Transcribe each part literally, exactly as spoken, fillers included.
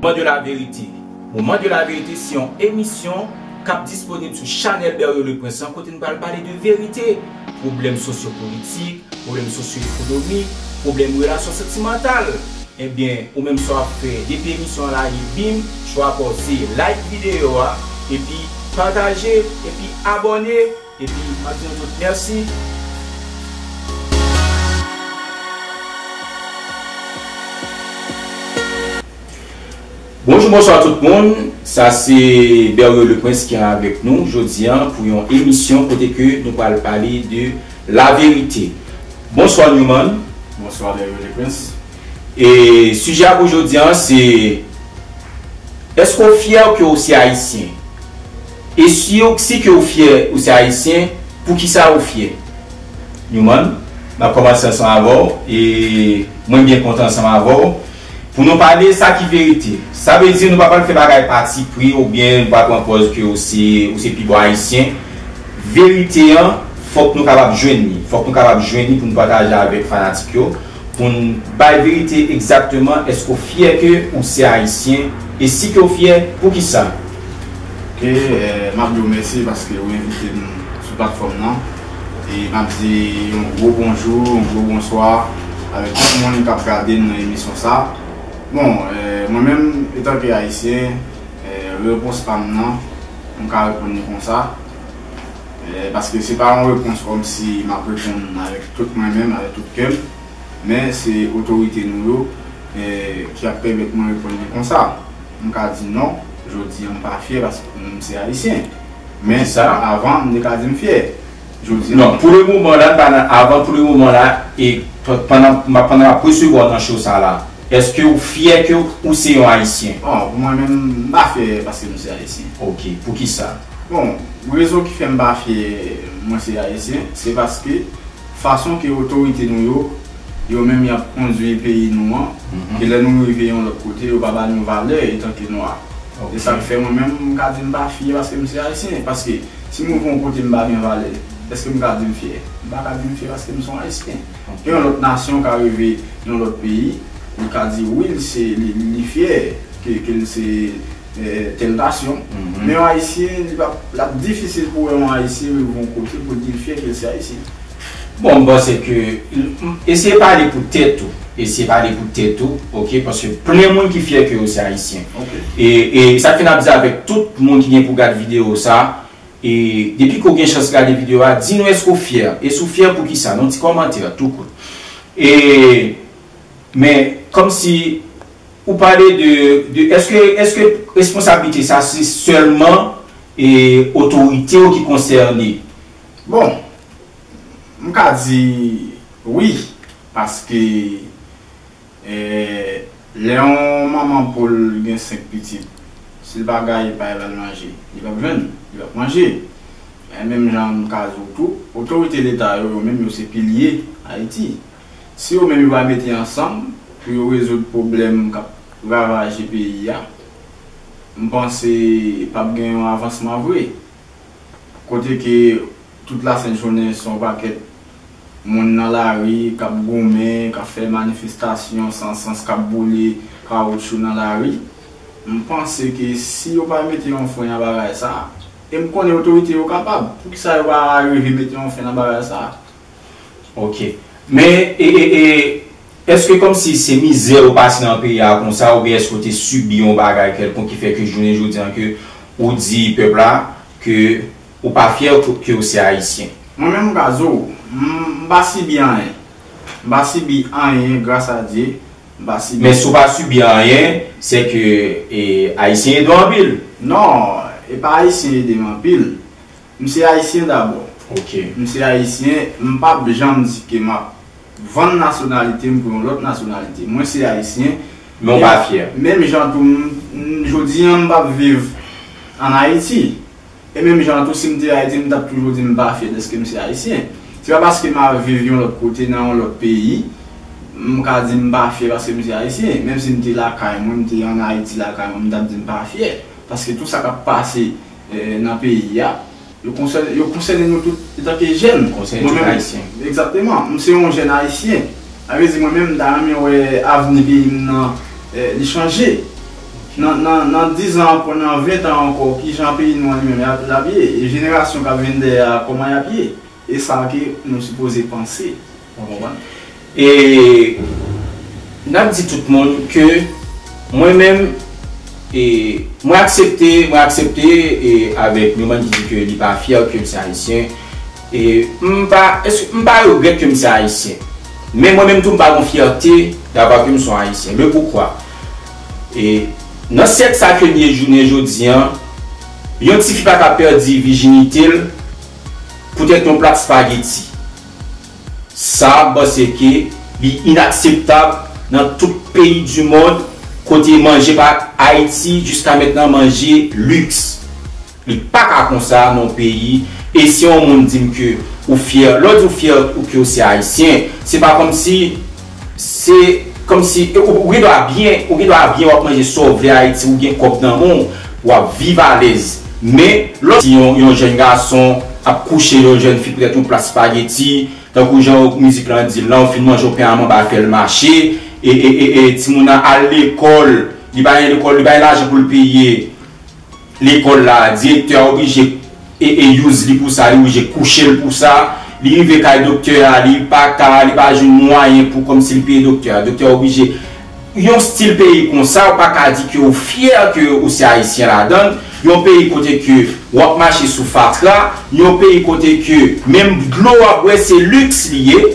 Moment de la vérité. Moment de la vérité se yon emisyon k ap disponib sou chanèl Berrio le Prince lan, kote n pral pale de verite, pwoblèm sosyopolitik, pwoblèm sosyo-ekonomik, pwoblèm relasyon santimantal. Ebyen, ou menm sa w ap fè, depi emisyon an lage, bim, chwa pa w se like videyo a, epi pataje, epi abòne, epi mwen di nou tout mèsi. Bonjou, bonswa tout moun. Sa se Berrio le Prince ki avèk nou jodi a pou yon emisyon kote ke nou pral pale de laverite. Bonswa Newman. Bonswa Berrio le Prince. E sijè a pou jodi a se, èske w fyè ke w se ayisyen? E si w, si ke w fyè ou se ayisyen, poukisa ou fyè? Newman, m ap kòmanse ansanm avè w, e mwen byen kontan ansanm avè w pou nou pale sa ki verite. Sa vle di nou pa pral fè bagay patipri oubyen nou pa pran pòz ke ou se, ou se pi bon ayisyen. Verite an, fòk nou kapab jwenn li. Fòk nou kapab jwenn li pou nou pataje avèk fanatik yo, pou n bay verite egzakteman, èske w fyè ke ou se ayisyen, e si ke w fyè, poukisa? Ok, eh, m ap di w mèsi paske ou envite m sou platfòm nan. E m ap di yon gwo bonjou, yon gwo bonswa avèk tout moun k ap gade m nan emisyon sa. Bon, eh, mwen menm, etanke ayisyen, eh, repons pa m nan, m ka reponn li konsa. Eh, paske se pa yon repons kòmsi m ap reponn avèk tout mwen menm, avèk tout kè m, men se otorite nou yo, eh, ki ap pèmèt mwen reponn li konsa. M ka di non, jodi a m pa fyè paske m se ayisyen. Men avan, m te ka di m fyè. Jodi a. Non, pou le moman la, n pa nan avan, pou le moman la, e p-, pandan, m ap, pandan m ap resevwa w nan show sa la, èske w fyè ke w se yon ayisyen? Bon, pou mwen menm, m pa fyè paske m se ayisyen. Ok, poukisa? Bon, rezon ki fè m pa fyè mwen se ayisyen, se paske fason ke otorite nou yo, yo menm y ap kondwi peyi nou an, ke lè nou rive yon lòt kote, yo pa ba nou valè etanke nwa. Ok. Se sa k fè mwen menm, m ka di m pa fyè paske m se ayisyen. Paske si m rive yon kote m pa gen valè, èske m ka di m fyè? M pa ka di m fyè paske m se yon ayisyen. Ok. Yon lòt nasyon ka rive yon lòt peyi, li ka di wi, li se, li, li fyè ke, ke l se, eh, tèl nasyon. Mhm. Men yon ayisyen, li pa, l ap difisil pou wè yon ayisyen rive yon kote pou l di l fyè ke l se ayisyen. Bon, m panse ke, m, eseye pale pou tèt ou. Eseye pale pou tèt ou, ok? Paske plen moun ki fyè ke yo se ayisyen. Ok. E, e sa k fè n ap di avèk tout moun ki gen pou gad videyo sa, e depi ke w gen chans gade videyo a, di nou èske w fyè? E si w fyè, poukisa? Nan yon ti kòmantè, tou kout. E, men, kòmsi ou pale de, de, èske, èske responsablite sa se sèlman, e, otorite yo ki konsène? Bon, m ka di wi, paske, eh, lè yon manman poul gen senk pitit, si l pa gaye pay ba l manje, li p ap jwenn, li p ap manje. E menm jan m ka di w tou, otorite leta yo, yo menm yo se pilye Ayiti. Si yo menm yo pa mete ansanm pou yo rezoud pwoblèm k ap ravaje peyi a, m panse p ap gen yon avansman vre. Kote ke tout lasent jounen se yon pakèt moun nan lari k ap goumen, k ap fè manifestasyon san sans, k ap boule kawoutchou nan lari. M panse ke si yo pa mete yon fren nan bagay sa, e m konnen otorite yo kapab, poukisa yo pa rive mete yon fren nan bagay sa? Ok. Men, e, e, e, èske kòmsi se mizè ou pase nan peyi a konsa, oubyen èske ou te sibi yon bagay kèlkonk ki fè ke jounen jodi a ke ou di pèp la ke ou pa fyè ke, ke ou se ayisyen? Mwen menm, m ka di w, m, m pa sibi anyen. M pa sibi anyen, gras a Dye. M pa sibi. Men si w pa sibi anyen, se ke, e, ayisyen ede w anpil. Non, e pa ayisyen ede m anpil. M se ayisyen dabò. Ok. M se ayisyen, m p ap janm di ke m ap vann nasyonalite m pou yon lòt nasyonalite. Mwen se ayisyen. Men w pa fyè. Menm jan tou, m, m, jodi a, m p ap viv ann Ayiti. E menm jan tou, si m te Ayiti, m t ap toujou di m pa fyè dèske m se ayisyen. Se pa paske m ap viv yon lòt kote, nan yon lòt peyi, m ka di m pa fyè paske m se ayisyen. Menm si m te lakay mwen, m te ann Ayiti lakay mwen, m t ap di m pa fyè. Paske tout sa k ap pase, eh, nan peyi a, yo konsène, yo konsène nou tout etanke jèn. Konsène tout ayisyen. Egzakteman. M se yon jèn ayisyen. Sa vle di mwen menm, m ta renmen wè avni peyi m nan, eh, li chanje. Ok. Nan, nan, nan diz an ankò, nan ven tan ankò, kijan peyi nou an li menm l ap, l ap ye? E jenerasyon k ap vin dèyè a, kòman y ap ye? E sa ke nou sipoze panse. Ou konprann? E n ap di tout moun ke mwen menm, e mwen aksepte, mwen aksepte e avèk yon moun ki di ke li pa fyè ke l se ayisyen. E m pa, èske, m pa regrèt ke m se ayisyen. Men mwen menm tou, m pa gon fyète davwa ke m se yon ayisyen. Le poukwa? E nan syèk sa ke n ye jounen jodi an, yon tifi pa ka pèdi vijinite l poutèt yon plat spageti. Sa, m panse ke li inakseptab nan tout peyi di mond, kote manje pa Ayiti, jiska mentnan manje liks. Li pa ka konsa nan yon peyi, e si yon moun di m ke ou fyè, lè w di w fyè ou ke w se ayisyen, se pa kòmsi, se kòmsi, ou, ou gen dwa byen, ou gen dwa byen w ap manje sa w vle Ayiti, ou gen kòb nan men w, w ap viv alèz. Men, lè w di yon, yon jèn gason ap kouche yon jèn fi poutèt yon plat spageti, tankou jan mizik lan di l lan, ou fin manje yon pen a manba, fè l mache, e, e, e, e timoun nan al lekòl, li pa gen lekòl, li pa gen lajan pou l peye lekòl la, direktè a oblije e, e use li pou sa, li oblije kouche l pou sa, li rive kay doktè a, li pa ka, li pa jwenn mwayen pou kòmsi l peye doktè a, doktè a oblije yon stil peyi konsa, ou pa ka di ke ou fyè ke ou se ayisyen ladan l. Yon peyi kote ke w ap mache sou fatra, yon peyi kote ke menm dlo w ap bwè se liks li ye,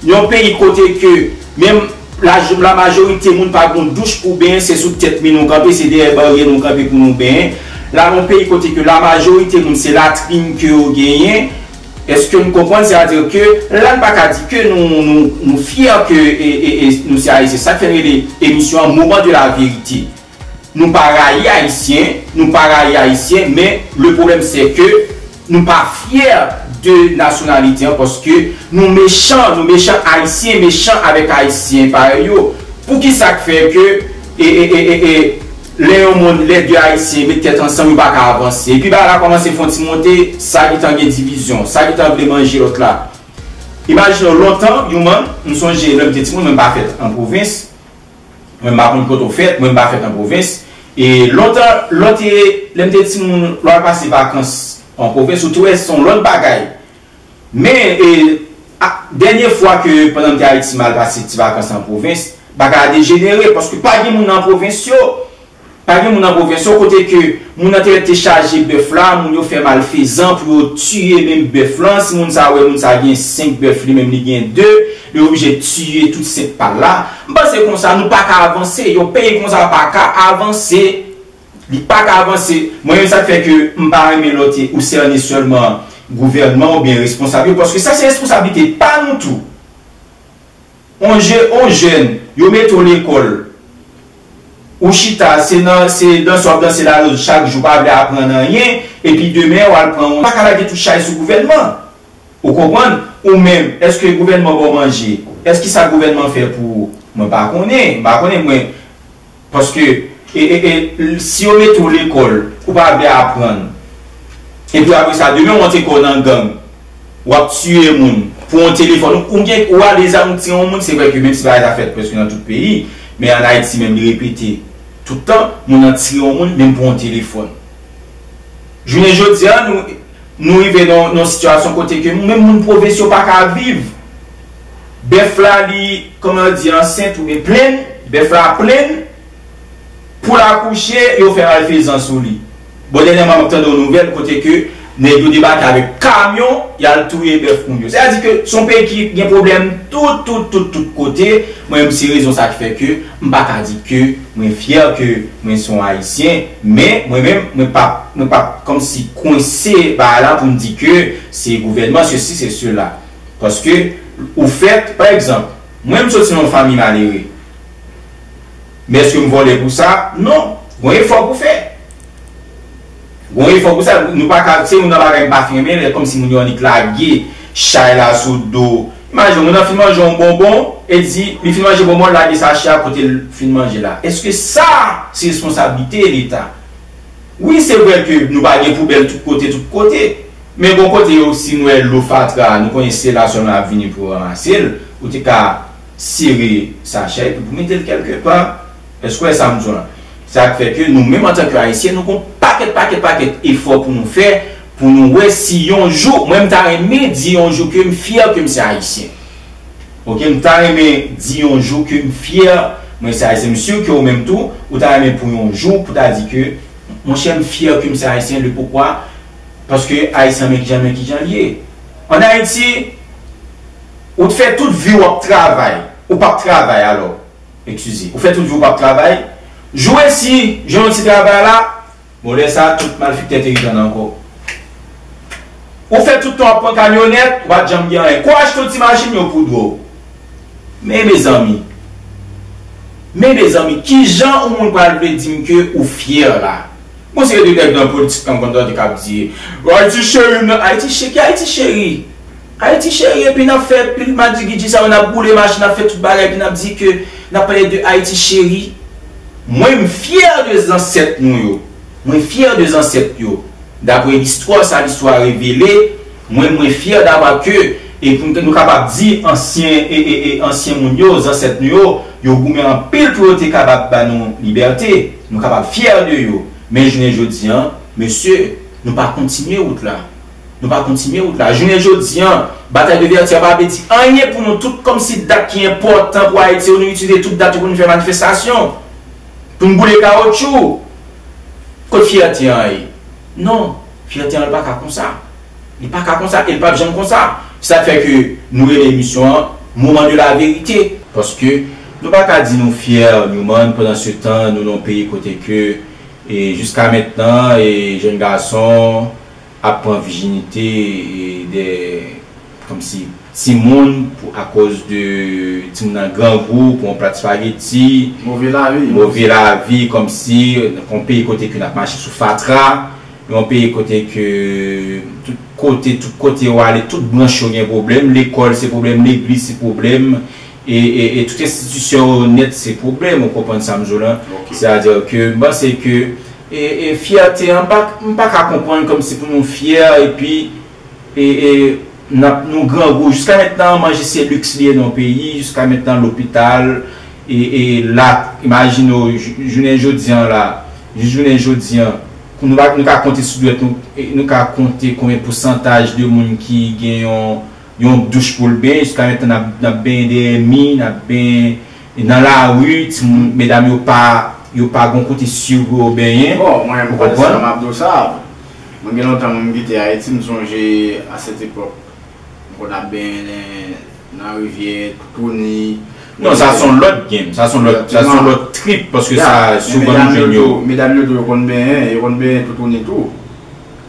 yon peyi kote ke menm la, la majorite moun pa gon douch pou benyen, se sou tèt mi nou kanpe, se dèyè baryè nou kanpe pou nou benyen. La yon peyi kote ke la majorite moun se latrin ke yo genyen, èske n konprann? Sètadi ke la n pa ka di ke nou, nou, nou fyè ke e, e, e, nou se ayisyen. Sa k fè n rele emisyon an Moment de la Vérité. Nou pa rayi ayisyen, nou pa rayi ayisyen, men le pwoblèm se ke nou pa fyè de nasyonalite an paske nou mechan, nou mechan, ayisyen mechan avèk ayisyen parèy yo. Poukisa k fè ke e, e, e, e, e, lè yon moun, lè de ayisyen met tèt ansanm, yo pa ka avanse? Epi bagay la kòmanse fè yon ti monte, sa gentan gen divizyon, sa gentan vle manje lòt la. Imajine w lontan, Youman, m sonje lè m te timoun, mwen m pa fèt an pwovens, mwen m pa konn kote w fèt, mwen m pa fèt an pwovens. E lontan, lè w te, lè m te timoun, lè w al pase vakans an pwovens, ou te wè se yon lòt bagay. Men, e, a, dènye fwa ke pandan m te Ayiti, m al pase ti vakans an pwovens, bagay la dejenere, paske pa gen moun nan pwovens yo, pa gen moun nan pwovens yo, kote ke moun nan te, te chaje bèf la, moun yo fè malfezan pou yo tiye menm bèf lan, si moun sa wè moun sa gen senk bèf, li menm li gen de, li oblije tiye tout senk pa l la. M panse konsa, nou pa ka avanse, yon peyi konsa pa ka avanse. Li pa ka avanse. Mwen menm sa k fè ke m pa renmen lè w te ou sène sèlman gouvènman oubyen responsab yo, paske sa se responsablite pa nou tou. On je, on jèn, yo mete w lekòl, ou chita, se nan, se danse w ap danse laloz chak jou, pa vle aprann anyen, epi demen w al pran, w pa ka lage tout chay sou gouvènman. Ou konprann? Ou menm, èske gouvènman ba w manje? Èske sa gouvènman fè pou ou? Mwen pa konnen, m pa konnen mwen. Paske, e, e, e, si yo mete w lekòl, ou pa vle aprann, epi apre sa, demen w antre kò w nan gang, w ap tiye moun, pou yon telefòn, ou gen, ou ale zam, ou tiye yon moun, se vre ke menm si bagay sa fèt prèske nan tout peyi, men ann Ayiti menm, li repete tout tan, moun nan tiye yon moun, menm pou yon telefòn. Jounen jodi a, nou, nou rive nan, nan sitiyasyon kote ke menm moun pwovens yo pa ka viv. Bèf la, li, kòman yo di, ansent oubyen plenn, bèf la plenn, pou l akouche, yo fè malfezan sou li. Bon, dènyèman, m ap tande yon nouvèl kote ke nèg yo debake avèk kamyon, y al touye bèf moun yo. Sètadi ke se yon peyi ki gen pwoblèm tout, tout, tout, tout kote. Mwen menm, se rezon sa ki fè ke m pa ka di ke mwen fyè ke mwen se yon Ayisyen, men mwen menm, mwen p ap, mwen p ap kòmsi kwense bagay la pou m di ke se gouvènman, sesi, se sela. Paske ou fèt, pa egzanp, mwen m soti nan yon fanmi malere. Men èske m vòlè pou sa? Non. Gon efò pou fè. Gon efò pou sa, nou pa ka, se youn nan bagay m pa fin renmen, lè kòmsi moun yo annik lage chay la sou do. Imajine w, moun nan fin manje yon bonbon, e di, li fin manje bonbon, l lage sachè a kote l fin manje la. Èske sa, se responsablite Leta? Wi, se vre ke nou pa gen poubèl tout kote, tout kote. Men gon kote yo, si nou wè dlo fatra, nou konnen se la sèlman y ap vini pou yo ranmase l, ou te ka sere sachè epi pou mete l kèlkepa. Èske w wè sa m di w lan? Sa k fè ke nou menm antanke Ayisyen, nou gon pakèt, pakèt, pakèt efò pou nou fè, pou nou wè si yon jou, mwen m ta renmen di yon jou ke m fyè ke m se Ayisyen. Oke, m ta renmen di yon jou ke m fyè, mwen se Ayisyen. M si ke ou menm tou, ou ta renmen pou yon jou, pou ta di ke, monchè, m fyè ke m se Ayisyen, le poukwa, paske Ayisyen men kijan, men kijan l ye. Ann Ayiti, ou t fè tout vi w ap travay, ou p ap travay alò, eskize, ou fè tout vi w p ap travay, jou resi, jwenn yon ti travay la, bon, lè sa, tout malfektè te rive nan ankò. Ou fè tout tan w ap pran kamyonèt, ou pa t janm gen anyen. Kou achte yon ti machin, yo poudre w. Men mezanmi, men mezanmi, kijan yon moun pral vle di m ke ou fyè la? Bon, se de nèg nan politik nan konn tande k ap di, Ayiti cheri m nan, Ayiti cheri, ki Ayiti cheri? Ayiti cheri, epi n ap fè pil madigidji sa yo, n ap boule machin, n ap fè tout bagay, epi n ap di ke n ap pale de Ayiti cheri. Mwen, m fyè de zansèt nou yo. Mwen fyè de zansèt yo. Daprè listwa, sa listwa revele, mwen, mwen fyè davwa ke, e pou nou kapab di ansyen, e, e, e ansyen moun yo, zansèt nou yo, yo goumen anpil pou yo te kapab ba nou libète. Nou kapab fyè de yo. Men jounen jodi an, mesye, nou pa kontinye wout la. Nou pa kontinye wout la. Jounen jodi an, batay de Vètyè pa vle di anyen pou nou tout, kòmsi dat ki enpòtan pou Ayiti yo, nou itilize tout dat yo pou nou fè manifestasyon, pou n boule kawotchou. Kot fyète an ye? Non, fyète an li pa ka konsa. Li pa ka konsa, e li p ap janm konsa. Se sa k fè ke nou rele emisyon an Moman de la Verite. Paske nou pa ka di nou fyè, Newman, pandan se tan, nou nan yon peyi kote ke, e jiska mentnan, e jèn gason ap pran vijinite, e de, kòmsi, timoun pou, akoz de timoun nan grangou pou yon plat spageti, move lavi, move lavi, kòmsi, yon peyi kote ke n ap mache sou fatra, yon peyi kote ke tout kote, tout kote w ale, tout branch yo gen pwoblèm, lekòl se pwoblèm, legliz se pwoblèm, e, e, e tout enstitisyon yo nèt se pwoblèm, ou konprann sa m di w lan? Sètadi ke m panse ke, e, e fyète an, m pa, m pa ka konprann kòmsi pou nou fyè, epi, e, e n ap, nou grangou. Jiska mentnan, manje se liks li ye nan yon peyi, jiska mentnan, lopital, e, e la, imajine w, jou-, jounen jodi an la, jis jounen jodi an, nou pa, nou ka konte sou dwèt, nou, e nou ka konte konbyen pousantaj de moun ki gen yon, yon douch pou l benyen, jiska mentnan n ap, n ap benyen dèyè mi, n ap benyen nan lari, timoun, medam yo pa, yo pa gon kote si pou yo benyen. Bon, mwen, m konn sa, m ap di w sa. Mwen gen lontan mwen m kite Ayiti, m sonje a sèt epòk, m konn ap benyen nan, nan rivyè Toutouni. Non, sa se yon lòt game, sa se yon lòt, sa se yon lòt trip, paske sa souvan nou jwenn yo. Medam yo tou, yo konn benyen, yo konn benyen Toutouni tou.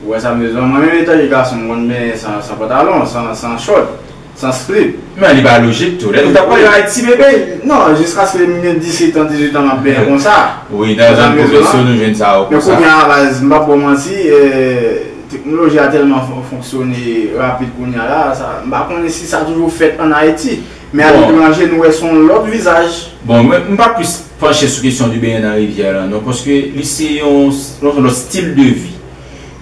Ou wè sa m bezwen? Mwen menm, etanke gason, m konn benyen san, san pantalon, san, san chòt, san slip. Men li pa lojik tou. Lè nou t ap pale Ayiti, bebe. Non, jiskaske m gen disèt an, dizuit an, m ap benyen konsa. Wi, nan zòn pwofesyon, nou jwenn sa yo konsa. Men kounye a, baz, m p ap ba w manti, e, teknoloji a tèlman fon-, fonksyone rapid kounye a la, sa, m pa konnen si sa toujou fèt ann Ayiti. Men aletranje, nou wè se yon lòt vizaj. Bon, mwen, m pa plis panche sou kesyon de benyen nan rivyè la, non, paske li se yon, yon lòt stil de vi.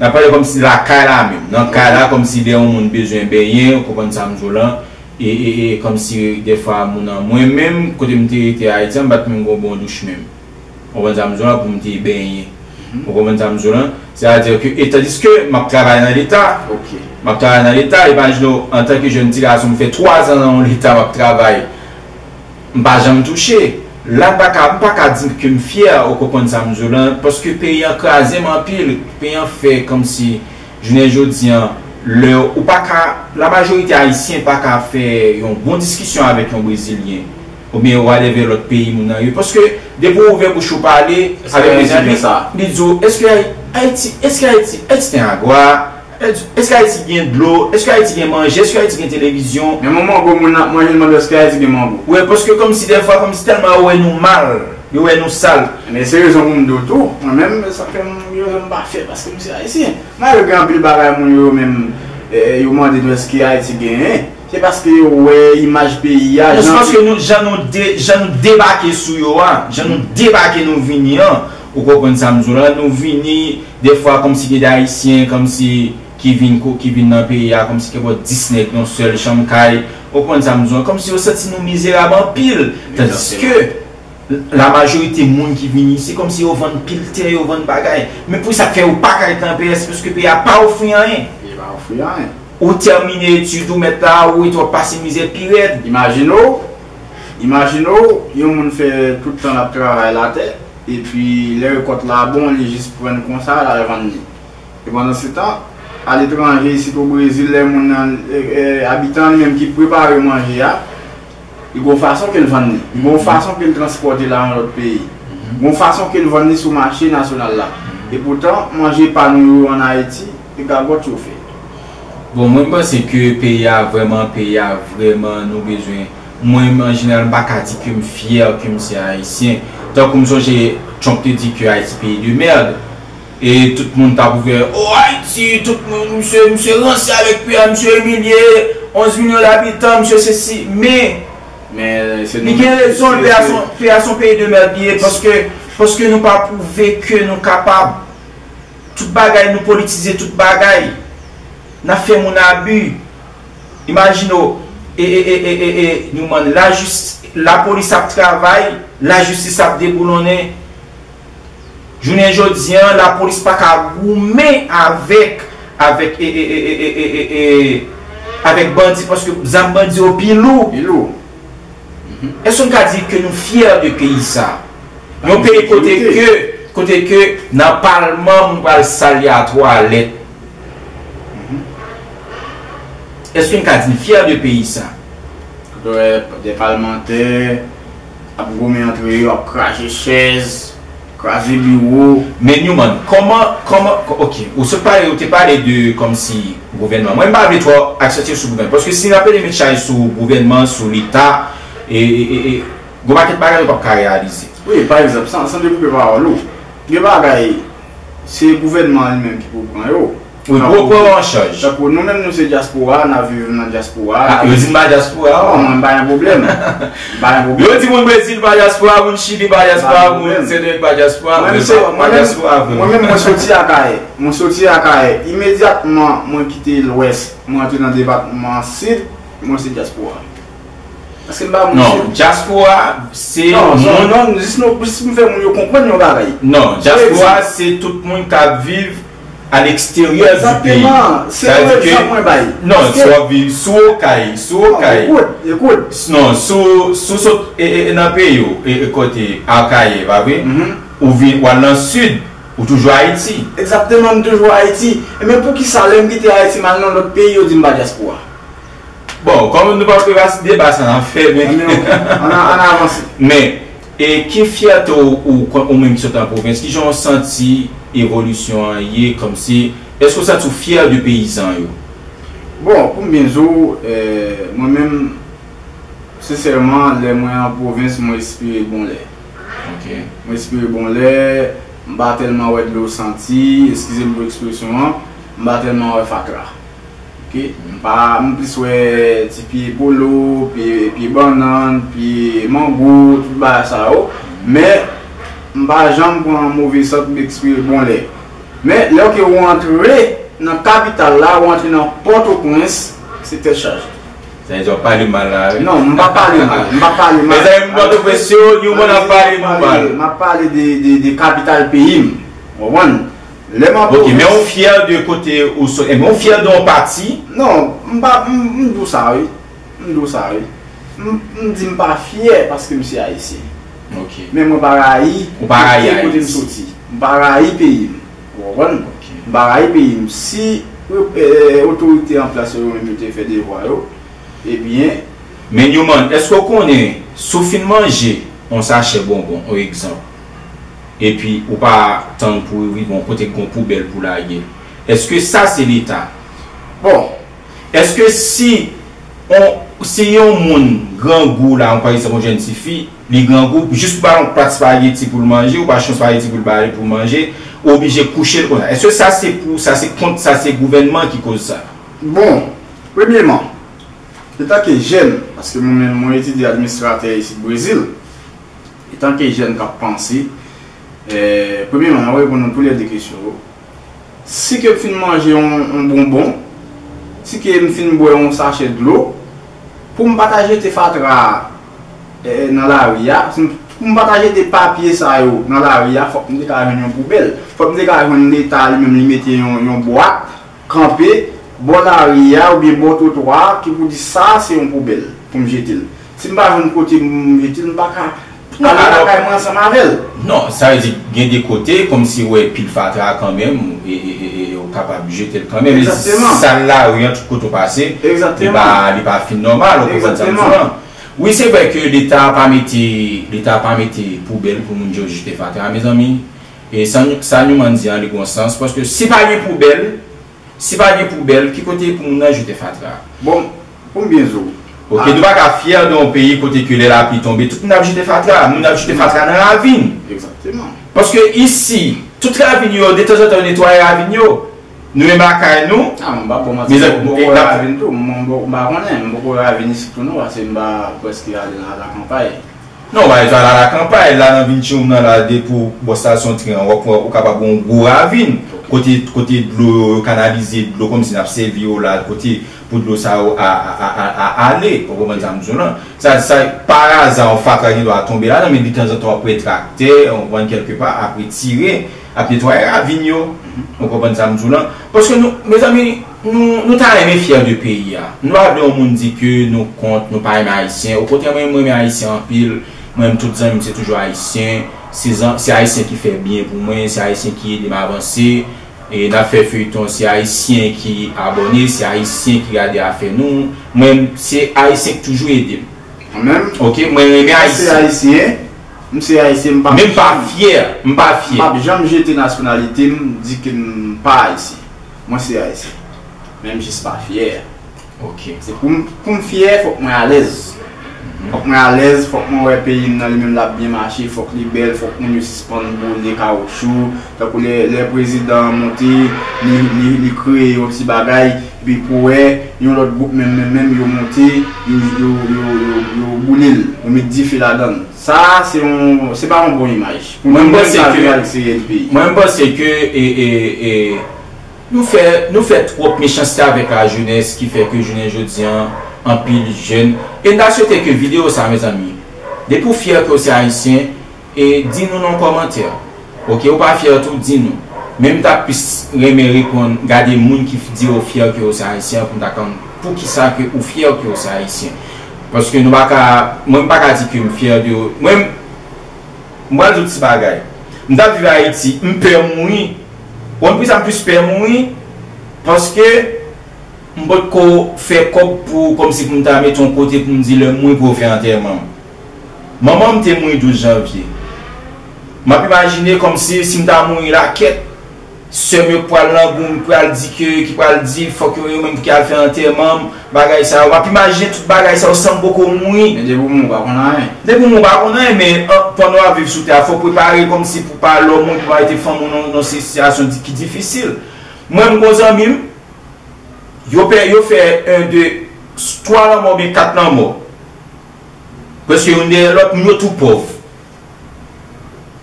N ap pale kòmsi lakay la menm. Nan kay la, kòmsi lè yon moun bezwen benyen, ou konprann sa m di w lan, e, e, e kòmsi defwa moun an, mwen menm, kote m te rete Ayiti an, m pa t menm gon bon douch menm. Ou konprann sa m di w lan, pou m te benyen. Ou konprann sa m di w lan? Sètadi ke, e tandiske m ap travay nan Leta. M ap travay nan Leta, imajine w, antanke jèn ti gason, m fè twa zan nan yon Leta, m ap travay. M pa janm touche. La, m pa ka, m pa ka di ke m fyè, ou konprann sa m di w lan, paske peyi an kraze m anpil. Peyi an fè kòmsi, jounen jodi an, lè ou pa ka, la majorite Ayisyen pa ka fè yon bon diskisyon avèk yon Brezilyen, oubyen whatever lòt peyi moun nan ye. Paske, depi w ouvè bouch ou pale avèk Brezilyen, li di w, èske Ay-, Ayiti, èske Ayiti, Ayiti te agwa? Èske Ayiti gen dlo? Èske Ayiti gen manje? Èske Ayiti gen televizyon? Men mango moun nan ap manje, l mande èske Ayiti gen mango. Wi, paske kòmsi dèfwa, kòmsi tèlman yo wè nou mal, yo wè nou sal. Men se rezon pou m di w tou, mwen menm, sa fè m, yo, m pa fyè paske m se Ayisyen. Malgre gen anpil bagay moun yo menm, e, yo mande nou èske Ayiti genyen, se paske yo wè imaj peyi a, jan, paske nou, jan nou de-, jan nou debake sou yo a, jan nou debake, nou vini an, ou konprann sa m di w la, nou vini, dèfwa, kòmsi gen de Ayisyen, kòmsi ki vin ko-, ki vin nan peyi a, kòmsi gen bò dis nèg nan sèl chanm kay, ou konprann sa m di w, kòmsi yo santi nou mizerab anpil. Tandiske, La majorite moun ki vini, se kòmsi yo vann pil tè, yo vann bagay. Men pou sa k fè yo pa ka ret nan P S, paske peyi a pa ofri anyen. Li pa ofri anyen. Ou tèmine etid ou, mèt la, ou ret w ap pase mizè pi rèd. Imajine w, imajine w, yon moun fè tout tan l ap travay latè, epi lè rekòt la bon, li jis pran l konsa, l al vann li. E pandan se tan, aletranje, isit o Brezil, lè moun nan, e, e, abitan an li menm ki prepare manje a, li gon fason ke l vann li, li gon fason ke l transpòte l al yon lòt peyi, gon fason ke l vann li sou mache nasyonal la. E poutan, manje pa nou yo ann Ayiti, e gagòt yo fè. Bon, mwen, m panse ke peyi a vrèman, peyi a vrèman, nou bezwen. Mwen, an jeneral, m pa ka di ke m fyè ke m se Ayisyen. Tankou m sonje Trump te di ke Ayiti peyi de mèd. E tout moun t ap ouvè, "O, Ayiti, tout moun, misye, misye ranse avèk peyi a, misye imilye onz milyon dabitan, misye sesi." Men, Men se li nou gen menm ki rezon, peyi a se se. Son, peyi a se yon peyi de mèd li ye, paske, paske nou pa pwouve ke nou kapab. Tout bagay, nou politize tout bagay. N ap fè moun abi. Imajine w, e, e, e, e, e, e, nou mande lajistis, lapolis ap travay, lajistis ap deboulonnen. Jounen jodi an, lapolis pa ka goumen avèk, avèk, e, e, e, e, e, e, e, avèk bandi, paske zam bandi yo pi lou. Pi lou. Èske n ka di ke nou fyè de peyi sa? Yon peyi kote ke, kote ke nan palman moun pral sal a twalèt. Èske n ka di n fyè de peyi sa? Kote w wè de palmantè ap goumen antre yo, ap krache chèz, kraze biwo. Men Newman, kòman, kòman, ok, ou sot pale, ou te pale de kòmsi gouvènman. Mwen, m pa vle twò aksantye sou gouvènman. Paske si n ap rele met chay sou gouvènman, sou Leta, e, e, e, e, gon pakèt bagay nou p ap ka reyalize. Wi, pa egzanp, san, san dekoupe pawòl ou, gen bagay, se gouvènman an li menm ki pou pran yo. Wi, pou yo pran yo an chaj. Tankou nou menm, nou se dyaspora, n ap viv nan dyaspora. Ah, yo di m pa dyaspora, non, mwen m pa gen pwoblèm. M pa gen pwoblèm. Yo di moun Brezil pa dyaspora, moun Chili pa dyaspora, moun Sendomeng pa dyaspora, men m pa dyaspora vre. Mwen menm, mwen soti Akayè. Mwen soti Akayè. Imedyatman, mwen kite Lwès, mwen antre nan depatman Sid, mwen se dyaspora. Paske m pa moun Sid. Non, dyaspora, se moun. Non, non, jis nou, jis m fè moun yo konprann yon bagay. Non, dyaspora, se tout moun k ap viv à l'extérieur du pays. Egzakteman. Se yon egzanp mwen bay. Non, si w ap viv sou Okay, sou Okay. Non, ekout, ekout. Non, sou, sou sot, e, e, e, nan peyi w, e, e, kote Akayè, pa vre? Ou vin, w al nan Sid, ou toujou Ayiti. Egzakteman, m toujou Ayiti. E men poukisa lè m kite Ayiti, m al nan lòt peyi, yo di m pa dyaspora? Bon, kòm nou pa vle pase deba sa n ap fè, men. Ann, ann, ann avanse. Men, e ki fyète w, ou, ou menm ki sot an pwovens, kijan w santi evolisyon an ye, kòmsi, èske w santi w fyè de peyizan yo? Bon, pou m byen di w, e, mwen menm, sensèman, lè mwen an pwovens, mwen espere bon lè. Ok. Mwen espere bon lè, m pa tèlman wè dlo santi, eskize m pou ekspresyon an, m pa tèlman wè fatra. Ok, m pa, m plis wè ti pye polo, pye, pye bannann, pye mango, tout bagay sa yo. Men, m pa janm pran move sant, m espere bon lè. Men, lè ke ou antre nan kapital la, ou antre nan Pòtoprens, se tèt chaje. Sa vle di w ap pale mal la, wi. Non, m pa pale mal, m pa pale mal. Mezanmi, moun Pòtoprens yo, nou konn ap pale nou mal. M ap pale de, de, de kapital peyi m. Ou konprann? Lè m ap... Ok, men ou fyè de kote ou sot, men ou fyè de yon pati? Non, m pa, m, m di w sa, wi. M di w sa, wi. M, m di m pa fyè paske m se Ayisyen. Ok. Men mwen pa rayi kote m soti. M pa rayi peyi m. Ou konprann? Ok. M pa rayi peyi m. Si, e, otorite an plas yo, yo menm yo te fè devwa yo, ebyen. Men Newman, èske w konnen, si w fin manje yon sachè bonbon, yon egzanp, epi ou pa tann pou rive yon kote k gon poubèl pou lage l, èske sa se Leta? Bon. Èske si on, si yon moun grangou la, yon, pa egzanp, yon jèn tifi, li grangou, jis pou ba l yon plat espageti pou l manje, ou pa achte yon espageti pou l ba li pou l manje, ou oblije kouche l konsa. Èske sa se pou, sa se kont, sa se gouvènman ki koz sa? Bon, premyeman, etanke jèn, paske mwen menm, mwen etidye administratè isit Brezil, etanke jèn k ap panse, e, premyeman, m ap reponn nou toulède kesyon yo. Si ke m fin manje yon, yon bonbon, si ke m fin bwè yon sachè dlo, pou m pa ta jete fatra, e, nan lari a, si m, Pou m pa ta jete papye sa yo nan lari a, fòk m te ka jwenn yon poubèl. Fòk m te ka jwenn Leta li menm li mete yon, yon bwat kanpe bò lari a oubyen bò twotwa a ki pou di sa se yon poubèl pou m jete l. Si m pa jwenn kote m jete l, m pa ka ale lakay mwen ansanm avè l. Non, sa vle di gen de kote, kòmsi w wè pil fatra kanmenm, e, e, e, e, ou kapab jete l kanmenm. Egzakteman. Sal lari an, tout kote w pase, li pa, li pa fin nòmal, ou konprann sa m di w lan? Wi, se vre ke Leta pa mete, Leta pa mete poubèl pou moun yo jete fatra, mezanmi. E sa, sa Newman di an, li gon sans, paske si pa gen poubèl, si pa gen poubèl, ki kote pou moun nan jete fatra? Bon, pou m byen di w. Ok, nou pa ka fyè de yon peyi kote ke lè lapli tonbe, tout moun ap jete fatra, moun ap jete fatra nan ravin. Egzakteman. Paske isi, tout ravin yo, detanzantan, yo netwaye ravin yo. Nou menm lakay nou. Ah, m pa bon manti, m poko wè ravin tou. M, m, m pa konnen, m poko wè ravin isit tou non, paske m pa prèske ale nan lakanpay. Non, w pa bezwen al a lakanpay, la nan Vinchum nan la, depi w bò stasyon tren an, w ap wè, ou kapab wè yon gwo ravin, kote, kote dlo yo, yo kanalize dlo kòmsi n ap sèvi yo la, kote pou dlo sa yo a, a, a, a, a ale, ou konprann sa m di w lan? Sa, sa, pa aza, yon fatra gen dwa tonbe ladan, men detanzantan w ap wè traktè, w konprann, kèlkepa, ap retire, ap netwaye ravin yo, ou konprann sa m di w lan? Paske nou, mezanmi, Nou, nou ta renmen fyè de peyi a. Nou pa vle yon moun di ke nou kont, nou pa renmen Ayisyen. Okontrè, mwen, mwen renmen Ayisyen anpil. Mwen menm, tout zanmi m, se toujou Ayisyen. Se zan-, se Ayisyen ki fè byen pou mwen, se Ayisyen ki ede m avanse. E n ap fè feyton, se Ayisyen ki abòne, se Ayisyen ki gade afè nou. Mwen menm, se Ayisyen ki toujou ede m. Mwen menm, ok, mwen renmen Ayisyen. Mwen se Ayisyen. M se Ayisyen, m p ap janm, men m pa fyè, m pa fyè. M p ap janm jete nasyonalite m, di ke m pa Ayisyen. Mwen se Ayisyen. Men m jis pa fyè. Ok. Se pou m, pou m fyè, fòk mwen alèz. Mhm. Fòk mwen alèz, fòk mwen wè peyi m nan li menm l ap byen mache, fòk li bèl, fòk moun yo sispann boule kawoutchou. Tankou lè, lè prezidan an monte, li, li, li kreye yon ti bagay, epi pou wè, yon lòt gwoup menm, menm, menm, yo monte, yo, yo, yo, yo, yo boule l, yo met dife ladan l. Sa a, se yon, se pa yon bon imaj. Pou nou menm k ap viv ak serye n peyi. Mwen, m panse ke, e, e, e, nou fè, nou fè twòp mechanste avèk lajenès ki fè ke jounen jodi an, anpil jèn. E n ta swete ke videyo sa, mezanmi, depi w fyè ke w se Ayisyen, e di nou nan kòmantè. Ok, ou pa fyè tou, di nou. Men m ta plis renmen reponn, gade moun ki f-, di yo fyè ke yo se Ayisyen an pou m ta konn poukisa ke ou fyè ke yo se Ayisyen. Paske nou pa ka, mwen m pa ka di ke m fyè de yo. Mwen, m pral di w ti bagay. M t ap viv Ayiti, m pè mouri. Ou konn poukisa m plis pè mouri? Paske m potko fè kòb pou, kòmsi pou m ta mete yon kote pou m di lè m mouri pou yo fè antèman m. Manman m te mouri douz janvye. M ap imajine kòmsi si m ta mouri la, kèt, sè m yo k pral nan gou m, pral di ke, ki pral di fòk yo, yo menm ki al fè antèman m, bagay sa yo. M ap imajine tout bagay sa yo san m poko mouri. Men depi w mouri, w pa konn anyen. Depi w mouri, w pa konn anyen, men, an, pandan w ap viv sou tè a, fò w prepare kòmsi pou pa lè w mouri, pou pa mete fanmi w nan, nan sitiyasyon di-, ki difisil. Mwen, m gon zanmi m, yo fè, yo fè en, de, twa lanmò oubyen kat lanmò. Prèske youn dèyè lòt, moun yo tou pòv.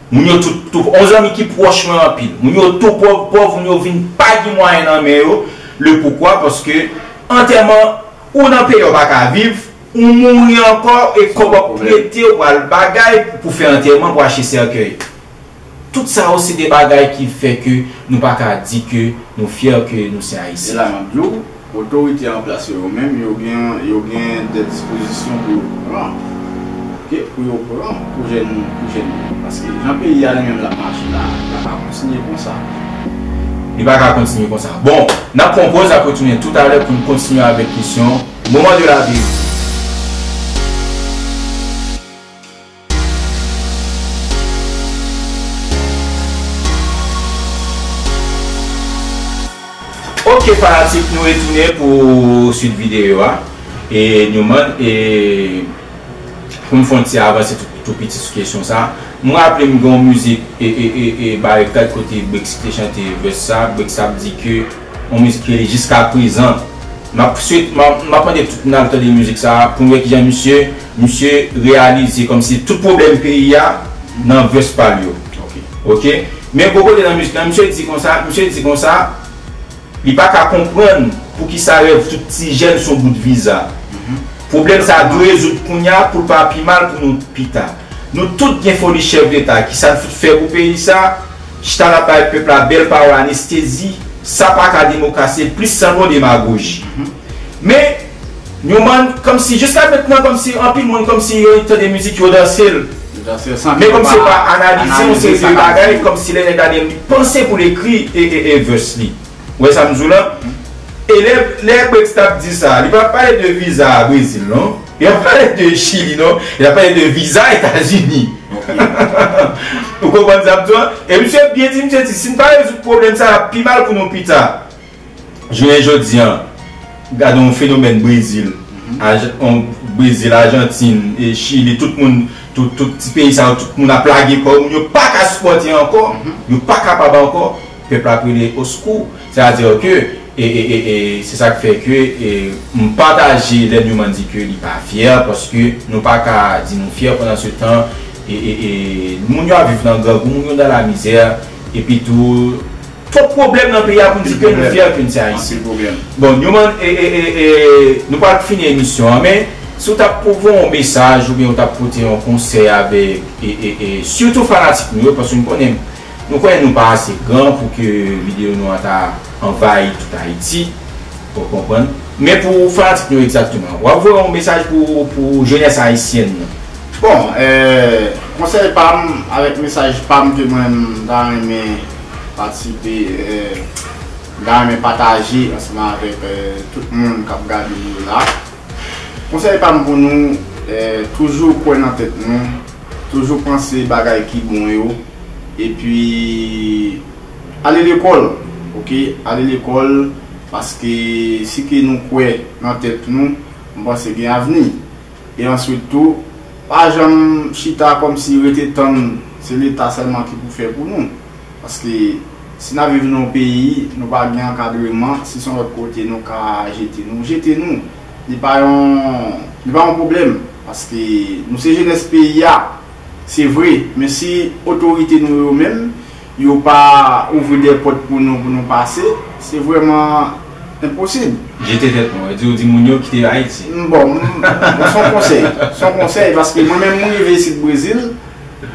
Moun yo tou, tou, yon zanmi ki pwòch mwen anpil. Moun yo tou pòv, pòv, moun yo vin pa gen mwayen nan men yo. Le poukwa? Paske antèman ou nan peyi a, ou pa ka viv, ou mouri ankò, e kòb w ap prete, ou pral bagay pou fè antèman, pou achte sèkèy. Tout sa yo se de bagay ki fè ke nou pa ka di ke nou fyè ke nou se Ayisyen. E la m ap di w, otorite an plas yo, yo menm, yo gen, yo gen de dispozisyon pou yo pran. Ok? Pou yo pran pou jèn, pou jèn yo. Paske jan peyi a li menm l ap mache la, li pa ka kontinye konsa. Li pa ka kontinye konsa. Bon, n ap pran yon pòz, n ap retounen toutalè pou n kontinye avèk kesyon moman de la vie. Ok, fanatik, nou retounen pou swit videyo a. E Newman, e pou m fè yon ti avanse tou, tou piti sou kesyon sa. M raple m gen yon mizik, e, e, e, e, Barikad kote Brexit te chante vès sa. Brexit ap di ke yon mizik ki rele Jiska Prezan. M ap swete, m ap, m ap mande tout moun al tande mizik sa pou n wè kijan misye, misye reyalize kòmsi tout pwoblèm peyi a nan vès pa l yo. Ok. Ok? Men gwo kote nan mizik la, misye di konsa, misye di konsa, li pa ka konprann poukisa rèv tout ti jèn se yon bout viza. Mhm. Pwoblèm sa a dwe rezoud kounye a pou l pa pi mal pou nou pita. Nou tout gen foli chèf deta. Kisa n fout fè pou peyi sa? Chita n ap bay pèp la bèl pawòl, anestezi. Sa pa ka demokrasi, plis sa bon demagoji. Men, Newman, kòmsi, jiska mentnan, kòmsi anpil moun, kòmsi yo tande mizik, yo danse l. Men kòmsi yo pa analize yon seri de bagay, kòmsi lè nèg la li panse pou l ekri e, e, e verse li. Ou wè sa m di w la? E lè, lè Brexit ap di sa, li pa pale de viza Brezil, non? Li pa pale de Chili, non? Li pa pale de viza Etazini. Ou konprann sa m di w? E misye byen di, misye di, si n pa rezoud pwoblèm sa, l ap pi mal pou nou pita. Jounen jodi a, gade yon fenomèn Brezil, Aj- yon Brezil, Ajantin, e Chili, tout moun, tout, tout ti peyi sa yo, tout moun ap lage kò yo, moun yo pa ka sipòte ankò, yo pa kapab ankò, pèp la ap rele oskou. Sètadi ke, e, e, e, e, se sa k fè ke, e, m pataje lè Newman di ke li pa fyè, paske nou pa ka di nou fyè pandan se tan, e, e, e, moun yo ap viv nan grangou, moun yo nan lamizè, epi tou, twòp pwoblèm nan peyi a pou n di ke nou fyè ke n se Ayisyen. Bon, Newman, e, e, e, e, nou pral fini emisyon an, men si w t ap pou voye yon mesaj oubyen w t ap pote yon konsèy avèk, e, e, e, sitou fanatik nou yo, paske nou konnen, nou konnen nou pa ase gran pou ke videyo nou an ta anvayi tout Ayiti, ou konprann. Men pou fanatik nou egzakteman, w ap voye yon mesaj pou, pou jenès ayisyèn nan. Bon, eh, konsèy pa m avèk mesaj pa m ke mwen m ta renmen patisipe, eh, m ta renmen pataje ansanm avèk, eh, tout moun k ap gade nou yo la. Konsèy pa m pou nou, eh, toujou kwè nan tèt nou, toujou panse bagay ki bon yo, epi ale lekòl, oke? Ale lekòl, paske si ke nou kwè nan tèt nou, m panse gen avni. E answit tou, pa janm chita kòmsi rete tann se Leta sèlman ki pou fè pou nou. Paske si n ap viv nan yon peyi, nou pa gen ankadreman, si se yon lòt kote nou ka jete nou, jete nou. Li pa yon, li pa yon pwoblèm. Paske nou se jenès peyi a, se vre. Men si otorite nou yo menm, yo pa ouvri de pòt pou nou, pou nou pase, se vrèman enposib. Jete tèt mwen, di ou di moun yo kite Ayiti. M, bon, m, bon, se yon konsèy. Se yon konsèy, paske mwen menm, mwen rive isit Brezil,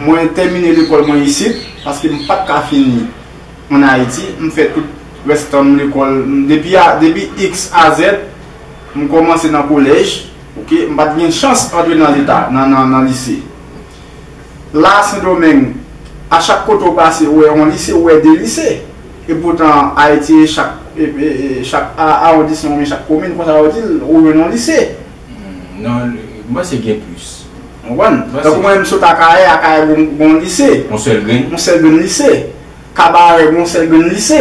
mwen tèmine lekòl mwen isit, paske m pa t ka fini ann Ayiti, m fè tout rès tan m lekòl, m, depi a, depi X a Z, m kòmanse nan kolèj, oke, m pa t gen chans antre nan leta, nan, nan, nan lise. La, Sendomeng, a chak kote w pase, ou wè yon lise, ou wè de lise. Epoutan, Ayiti, chak, e, e, e, chak a-, awondisman oubyen chak komin, konsa yo di l, ou jwenn yon lise. Hmm, non, m panse gen plis. Ou konprann? Tankou mwen menm, sot Akayè, Akayè gon, gon lise. Yon sèl grenn? Yon sèl grenn lise. Kabarè gon sèl grenn lise.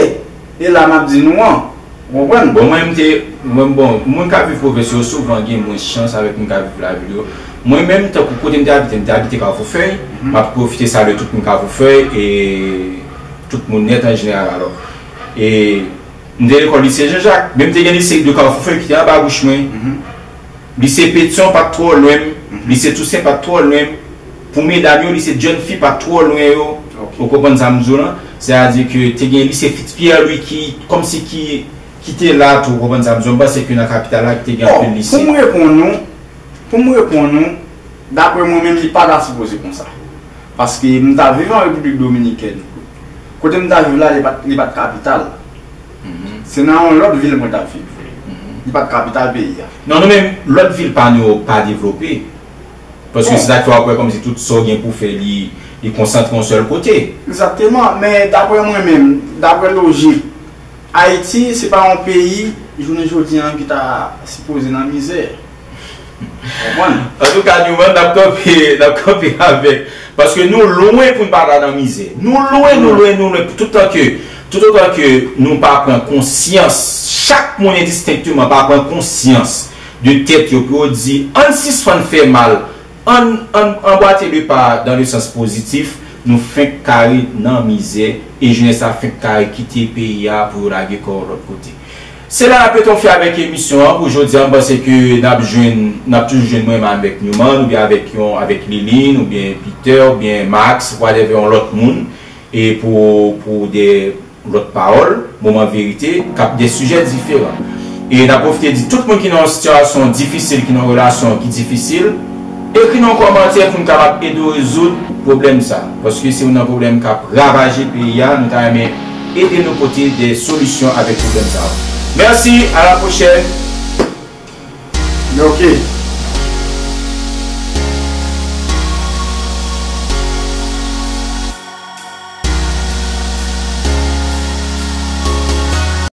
E la m ap di nou an. Ou konprann? Bon, mwen, m te, mwen, bon, moun k ap viv pwovens yo souvan gen mwens chans avèk moun k ap viv lavil yo. Mwen menm, tankou kote m te abite, m te abite Kafou Fèy, m ap pwofite salye tout moun Kafou Fèy e tout moun nèt an jeneral, alò. E m te lekòl lise Jean Jacques, men m te gen lise de Kafou Fèy ki te anba bouch mwen. Lise Petyon pa t twò lwen m, lise Tousen pa t twò lwen m. Pou medam yo, lise jèn fi pa t twò lwen yo. Ou konprann sa m di w lan? Sètadi ke te gen lise Fitz Pierre Louis ki, kòmsi ki, ki te la tou, ou konprann sa m di w? M panse ke nan kapital la, ki te gen anpil lise. Bon, pou m reponn ou, pou m reponn ou, daprè mwen menm, li pa ta sipoze konsa. Paske m ta viv an Repiblik Dominikèn. Kote m ta viv la, li pa t, li pa t kapital. Se nan yon lòt vil mwen t ap viv. Li pa t kapital peyi a. Non, nou menm, lòt vil pa nou yo pa devlope. Paske se sa k fè w ap wè kòmsi tout sa w gen pou fè, li, li konsantre yon sèl kote. Egzakteman, men daprè mwen menm, daprè lojik, Ayiti se pa yon peyi, jounen jodi a, ki ta sipoze nan mizè. Konprann? Antouka, Newman, n ap kanpe, n ap kanpe avèk. Paske nou lwen pou n pa ta nan mizè. Nou lwen, nou lwen, nou lwen. Toutan ke, toutotan ke nou pa pran konsyans, chak moun endistenkteman pa pran konsyans de tèt yo pou yo di, ann sispann fè mal, ann, ann anbwate le pa dans le sens positif, nou fenk kare nan mizè, e jenès la fenk kare kite peyi a pou yo lage kò yo lòt kote. Se la n ap mete yon fen avèk emisyon an pou jodi a. M panse ke n ap jwenn, n ap toujou jwenn mwen menm avèk Newman, oubyen avèk yon, avèk Liline, oubyen Peter, oubyen Max, whatever, yon lòt moun, e pou, pou de lòt pawòl, moman verite, k ap de sijè diferan. E n ap pwofite di tout moun ki nan yon sitiyasyon difisil, ki nan yon relasyon ki difisil, Ekri nan yon kòmantè pou n kapab ede w rezoud pwoblèm sa. Paske se youn nan pwoblèm k ap ravaje peyi a, nou ta renmen ede nou pote de solisyon avèk pwoblèm sa. Mèsi, a la pwochèn. Ok.